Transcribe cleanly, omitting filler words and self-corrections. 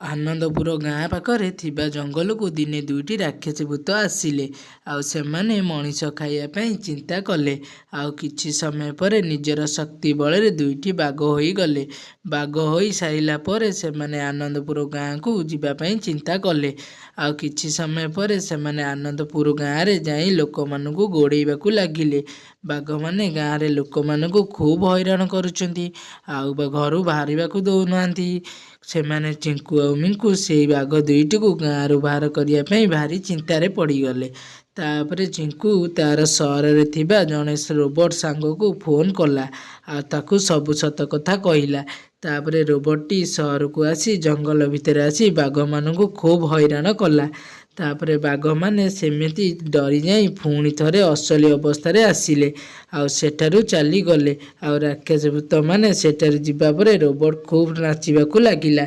ଆନନ୍ଦପୁର ଗାଁ ପାଖରେ ଥିବା ଜଙ୍ଗଲକୁ ଦିନେ ଦୁଇଟି ରାକ୍ଷସୀ ଭୂତ ଆସିଲେ। ଆଉ ସେମାନେ ମଣିଷ ଖାଇବା ପାଇଁ ଚିନ୍ତା କଲେ। ଆଉ କିଛି ସମୟ ପରେ ନିଜର ଶକ୍ତି ବଳରେ ଦୁଇଟି ବାଘ ହୋଇଗଲେ। ବାଘ ହୋଇ ସାରିଲା ପରେ ସେମାନେ ଆନନ୍ଦପୁର ଗାଁକୁ ଯିବା ପାଇଁ ଚିନ୍ତା କଲେ। ଆଉ କିଛି ସମୟ ପରେ ସେମାନେ ଆନନ୍ଦପୁର ଗାଁରେ ଯାଇ ଲୋକମାନଙ୍କୁ ଗୋଡ଼େଇବାକୁ ଲାଗିଲେ। ବାଘମାନେ ଗାଁରେ ଲୋକମାନଙ୍କୁ ଖୁବ୍ ହଇରାଣ କରୁଛନ୍ତି, ଆଉ ଘରୁ ବାହାରିବାକୁ ଦେଉନାହାନ୍ତି। ସେମାନେ ଚିଙ୍କୁ ଆଉ ମିଙ୍କୁ ସେଇ ବାଘ ଦୁଇଟିକୁ ଗାଁରୁ ବାହାର କରିବା ପାଇଁ ଭାରି ଚିନ୍ତାରେ ପଡ଼ିଗଲେ। ତାପରେ ଚିଙ୍କୁ ତାର ସହରରେ ଥିବା ଜଣେ ରୋବଟ୍ ସାଙ୍ଗକୁ ଫୋନ୍ କଲା, ଆଉ ତାକୁ ସବୁ ସତ କଥା କହିଲା। ତାପରେ ରୋବଟ୍ଟି ସହରକୁ ଆସି ଜଙ୍ଗଲ ଭିତରେ ଆସି ବାଘମାନଙ୍କୁ ଖୁବ୍ ହଇରାଣ କଲା। ତାପରେ ବାଘମାନେ ସେମିତି ଡରିଯାଇ ପୁଣି ଥରେ ଅସଲି ଅବସ୍ଥାରେ ଆସିଲେ, ଆଉ ସେଠାରୁ ଚାଲିଗଲେ। ଆଉ ରାକ୍ଷସ ଭୂତମାନେ ସେଠାରୁ ଯିବା ପରେ ରୋବଟ୍ ଖୁବ୍ ନାଚିବାକୁ ଲାଗିଲା।